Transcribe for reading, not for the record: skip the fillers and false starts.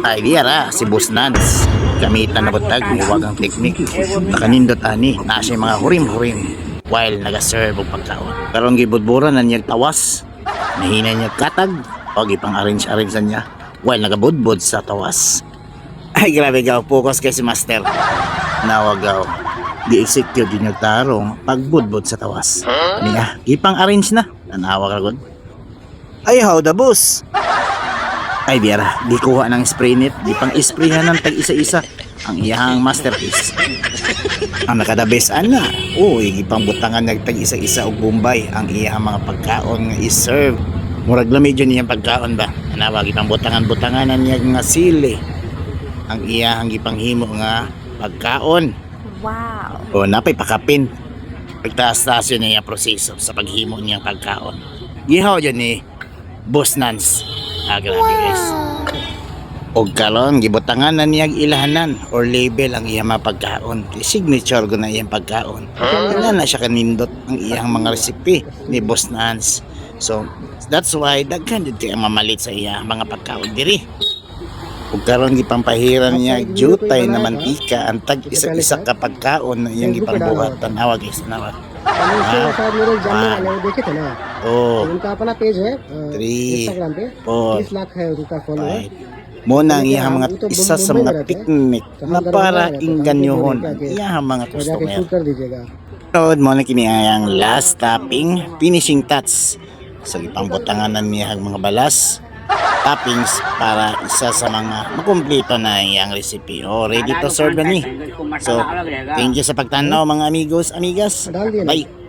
Ay, di ara, si Boss Nance. Gamitan na butag, hiwagang teknik. Nakanindot ani, naa siya mga hurim-hurim while naga-serve og pagkaon. Karon gibudburan na niya tawas. Nahina niya katag o gipang arrange-arrange na niya while nagabudbud sa tawas. Ay, grabe gaw, focus kay si Master. Nawagaw. Gi-execute din yung tarong pagbudbud sa tawas. Niya, gipang arrange na. Tanawa ka gud. Ay, how the boss? Ay, biyara, di kuha ng spray net, di pang spray na ng tag isa-isa ang iyahang masterpiece. Ang nakadabes ana, uy, gipang butangan nagtag isa-isa og Bombay ang iyahang mga pagkaon nga i-serve. Murag lami jud niyang pagkaon ba. Anawa gipang butangan-butangan na niya nga sili ang iyahang gipanghimo nga pagkaon. Wow. O napay pakapin. Pagtaas-taas yun niya proseso sa paghimo niyang pagkaon. Gihaw yun ni Boss Nance. Ah, grabe guys. Og karon gibutangan na niya ilahanan or label ang iyang mga pagkaon. Kay signature ko na iyang pagkaon. Wala na siya kanindot ang iyang mga recipe ni Boss Nance. So, that's why daghan jud kay ang mamalit sa iyang mga pagkaon diri. Ug karon gipampahiran niya jutay na mantika ang tag isa-isa ka pagkaon na iyang gipangbuhat. Tanawa guys, tanawa. उसके वो शायद मेरे जानने वाले वो देखे थे ना। Oh, उनका अपना पेज है three, Instagram पे। Four, 30 लाख है उनका follower. Five. Mo na ang iyang mga isa sa mga picnic na para inganyohon ang iyang mga और जाके customer. Shoot कर दीजिएगा। Road mo na kini ang last topping, finishing touch. So ipangbutangan na niya ang mga balas, toppings para isa sa mga makumpleto na iyang recipe. Oh, ready to serve na ni. So, thank you sa pagtanaw, mga amigos, amigas. डाल दिए ना? Bye.